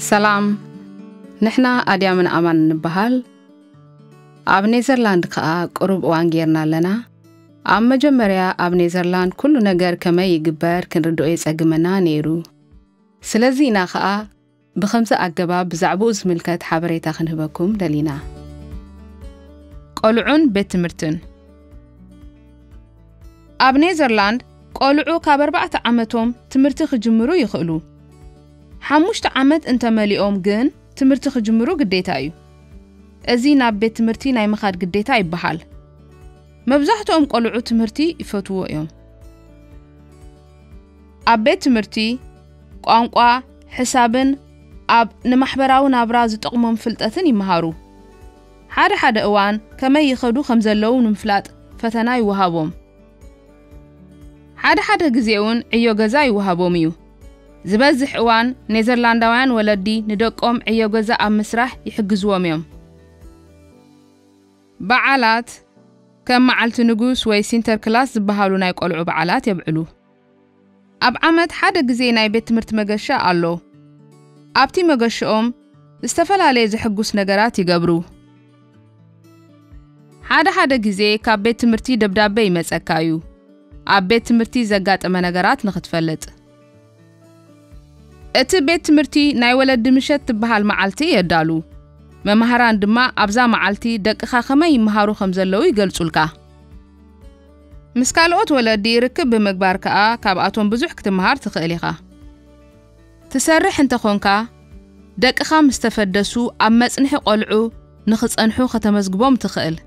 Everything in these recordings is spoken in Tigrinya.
ሰላም፣ ንሕና ኣድያምን ኣማን ንበሃል። ኣብ ኔዘርላንድ ከኣ ቅሩብ እዋን ጌርና ኣለና። ኣብ መጀመርያ ኣብ ኔዘርላንድ ኩሉ ነገር ከመይ ይግበር ክንርድኦ የጸግመና ነይሩ። ስለዚ ኢና ከኣ ብኸምዚ ኣገባብ ብዛዕባኡ ዝምልከት ሓበሬታ ክንህበኩም ደሊና። ቆልዑን ቤት ትምህርትን። ኣብ ኔዘርላንድ ቆልዑ ካብ ኣርባዕተ ዓመቶም ትምህርቲ ክጅምሩ ይኽእሉ። ሓሙሽተ ዓመት እንተመሊኦም ግን ትምህርቲ ክጅምሩ ግዴታ እዩ። እዚ ናብ ቤት ትምህርቲ ናይ ምኻድ ግዴታ ይበሃል። መብዛሕትኦም ቆልዑ ትምህርቲ ይፈትዎ እዮም። ኣብ ቤት ትምህርቲ ቋንቋ፣ ሕሳብን ኣብ ንማሕበራዊ ናብራ ዝጠቕሞም ፍልጠትን ይመሃሩ። ሓደ ሓደ እዋን ከመይ ይኸዱ ከም ዘለዉ ንምፍላጥ ፈተና ይወሃቦም። ሓደ ሓደ ግዜ እውን ዕዮ ገዛ ይወሃቦም እዩ። ዝበዝሕ እዋን ኔዘርላንዳውያን ወለዲ ንደቆም ዕዮ ገዛ ኣብ ምስራሕ ይሕግዝዎም እዮም። በዓላት ከም መዓልቲ ንጉስ ወይ ሲንተር ክላስ ዝበሃሉ ናይ ቆልዑ በዓላት የብዕሉ። ኣብ ዓመት ሓደ ግዜ ናይ ቤት ትምህርቲ መገሻ ኣሎ። ኣብቲ መገሻኦም ዝተፈላለየ ዘሕጉስ ነገራት ይገብሩ። ሓደ ሓደ ግዜ ካብ ቤት ትምህርቲ ደብዳበ ይመጸካ እዩ፣ ኣብ ቤት ትምህርቲ ዘጋጠመ ነገራት ንኽትፈልጥ። እቲ ቤት ትምህርቲ ናይ ወለዲ ምሸት ትበሃል መዓልቲ የዳሉ። መማህራን ድማ ኣብዛ መዓልቲ ደቅኻ ከመይ ይመሃሩ ከም ዘለዉ ይገልጹልካ። ምስ ካልኦት ወለዲ ርክብ ብምግባር ከኣ ካብኣቶም ብዙሕ ክትመሃር ትኽእል ኢኻ። ትሰርሕ እንተኾንካ፣ ደቅኻ ምስ ተፈደሱ ኣብ መጽንሒ ቆልዑ ንኽጸንሑ ከተመዝግቦም ትኽእል።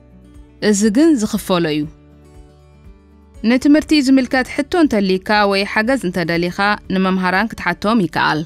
እዚ ግን ዝኽፈሎ እዩ። ንትምህርቲ ዝምልከት ሕቶ እንተሊካ ወይ ሓገዝ እንተደሊኻ ንመምሃራን ክትሓቶም ይከኣል።